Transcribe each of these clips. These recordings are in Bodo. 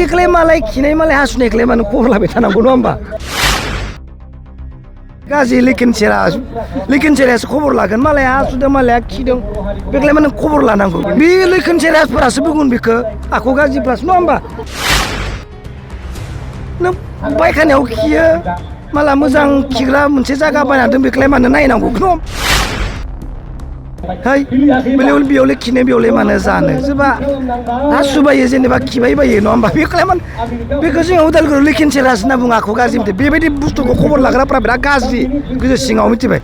बेखौलाय मालाय खिनाय मालाय हासुनायखौलाय मानो खबर लाबाय थानांगौ नङा होमबा गाज्रि लेकिन सेरासो खबर लागोन मालाय हासुदों मालाय खिदों बेखौलाय मानो खबर लानांगौ बे लेकिन सेरासफोरासो बुंगोन बेखौ आखु गाज्रिफ्रासो नङा होमबा नों पायखानायाव खियो माला मोजां खिग्रा मोनसे जायगा बानायना दोन बेखौलाय मानो नायनांगौ न है बेयावलाय खिनो बेयावलाय मानो जानो सोरबा हासुबायो जेनेबा खिबाय बायो नङा होमबा बेखौलाय मानो बेखौ जोङो उदालगुरियाव लेकिन सेरास होनना बुङो आखु गाज्रि मिथिबाय बेबायदि बुस्थुखौ खबर लाग्राफ्रा बिराद गाज्रि गोजौ सिङाव मिथिबाय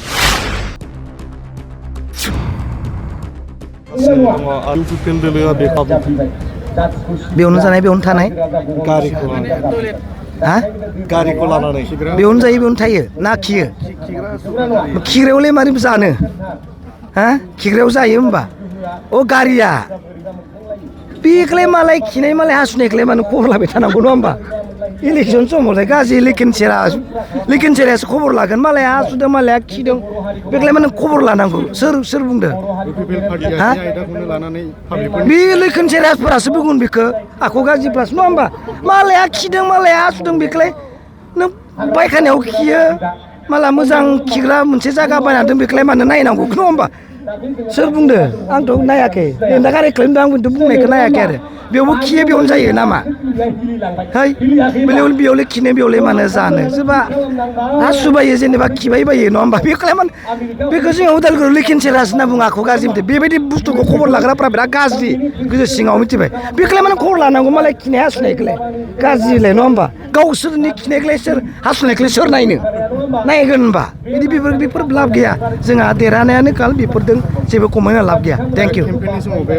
बेयावनो जानाय बेयावनो थानाय गारिखौ लानानै बेयावनो जायो बेयावनो थायो ना खियो खिग्रायावलाय मारै जानो खिग्रायाव जायो होमबा अ गारिया बेखौलाय मालाय खिनाय मालाय हासुनायखौलाय मानो खबर लाबाय थानांगौ नङा होमबा इलेक्सन समावलाय गाज्रि लेकिन सेरासो खबर लागोन मालाय हासुदों मालाय खिदों बेखौलाय मानो खबर लानांगौ सोर बुंदों बे लेकिन सेरासफोरासो बुंगोन बेखौ आखु गाज्रिफ्रासो नङा होमबा मालाया खिदों मालाया हासुदों बेखौलाय नों पायखानायाव खियो माला मोजां खिग्रा मोनसे जायगा बानायना दोन बेखौलाय मानो नायनांगौ नङा होमबा सोर बुंदों आंथ' नायाखै दा गारि खालामदों आंबोथ' बुंनायखौ नायाखै आरो बेयावबो खियो बेयावनो जायो नामा है बेयावलाय खिनो बेयावलाय मानो जानो सोरबा हासुबायो जेनेबा खिबाय बायो नङा होमबा बेखौलाय मानो बेखौ जोङो उदालगुरियाव लेकिन सेरास होनना बुङो आखु गाज्रि मिथिबाय बेबायदि बुस्थुखौ खबर लाग्राफ्रा बिराद गाज्रि गोजौ सिङाव मिथिबाय बेखौलाय मानो खबर लानांगौ मालाय खिनाय हासुनायखौलाय गाज्रिलाय नङा होमबा गावसोरनि खिनायखौलाय सोर हासुनायखौलाय सोर नायनो नायगोन होनबा बेफोर लाब गैया जोंहा देरहानायानो काल बेफोरजों जेबो खमायना लाब गैया थेंक इउ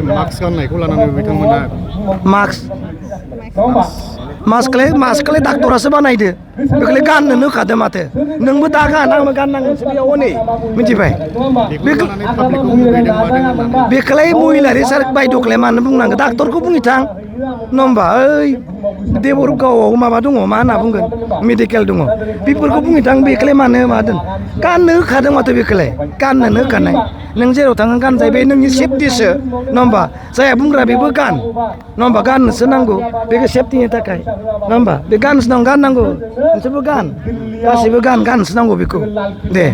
मास्क गाननायखौ लानानै बिथांमोना मास्कखौलाय डाक्टरासो बानायदो बेखौलाय गाननोनो होखादो माथो नोंबो दा गान आंबो गाननांगोनसो बेयाव हनै मिथिबाय बेखौलाय महिलारि सार बायद'खौलाय मानो बुंनांगौ डाक्टरखौ बुंहैथां नङा होमबा ओइ देबरगावआव माबा दङ मा होनना बुंगोन मेडिकेल दङ बेफोरखौ बुंहैथां बेखौलाय मानो मादों गाननो होखादों माथो बेखौलाय गाननोनो होखानाय नों जेराव थाङो गानजायो बे नोंनि सेफटिसो नङा होमबा जायहा बुंग्रा बेबो गान नङा होमबा गाननोसो नांगौ बेखौ सेफटिनि थाखाय नङा होमबा बे गाननांगौ नोंसोरबो गानसो नांगौ बेखौ दे